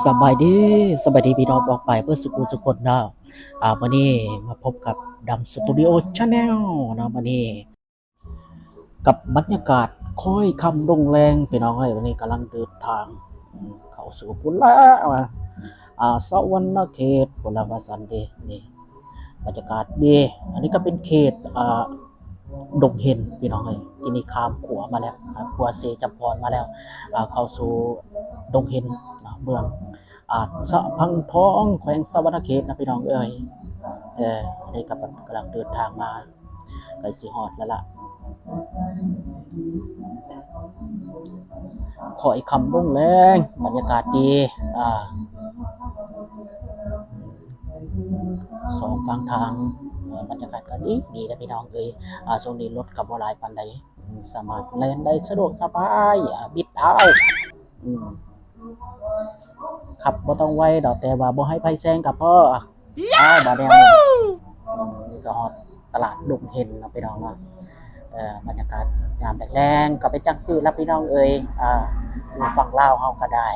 ສະບາຍດີ ສະບາຍດີພີ່ນ້ອງປ້ອງປາຍເບິດສູ່ຜູ້ສູ່ຄົນເນາະ. ອ່າ ມື້ນີ້ມາພົບກັບດຳສະຕູດິໂອແຊນແນວເນາະ. ມື້ນີ້ກັບບັນຍາກາດຄ້ອຍຄ່ຳລົງແລງ ພີ່ນ້ອງເອີຍ. ມື້ນີ້ກຳລັງເດີນທາງ ອືມ ເຂົ້າສູ່ພຸ້ນລະ ອ່າ ອ່າ ສະຫວັນນະເຂດພຸ້ນລະວ່າຊັ້ນເດ. ນີ້ບັນຍາກາດດີ. ອັນນີ້ກໍເປັນເຂດ ອ່າ ດົງເຫັນ ພີ່ນ້ອງເອີຍ. ທີນີ້ຂ້າມຂົວມາແລ້ວ ຂ້າມຂົວເຊຈຳພອນມາແລ້ວ ອ່າ ເຂົ້າສູ່ດົງເຫັນເນາະ ເມືອງອາດສະພັງທອງ ແຂວງສະຫວັນນະເຂດນະ ພີ່ນ້ອງເອີຍ. ເອີ ອັນນີ້ກໍກຳລັງເດີນທາງມາ ໃກ້ຊິຮອດແລ້ວລະ. ຄ້ອຍຄ່ຳລົງແລງ ບັນຍາກາດດີ ອ່າ ສອງຂ້າງທາງ ເອີ ບັນຍາກາດກໍດີ ດີນະ ພີ່ນ້ອງເອີຍ. ອ່າ ຊ່ວງນີ້ລົດກໍບໍ່ຫຼາຍປານໃດ ສາມາດແລ່ນໄດ້ສະດວກສະບາຍ ອ່າ ບິດເທົາ ອືມ ຂັບບໍ່ຕ້ອງໄວດອກ ແຕ່ວ່າບໍ່ໃຫ້ໃຜແຊງກໍພໍ. ອ້າວ ບາດນີ້ ອືມ ນີ້ກໍຮອດຕະຫຼາດດົງເຫັນເນາະ ພີ່ນ້ອງເນາະ. ເອີ ບັນຍາກາດຍາມແລງໆ ກໍເປັນຈັ່ງຊີ້ລະ ພີ່ນ້ອງເອີຍ. ອ່າ ຢູ່ຝັ່ງລາວເຮົາກໍໄດ້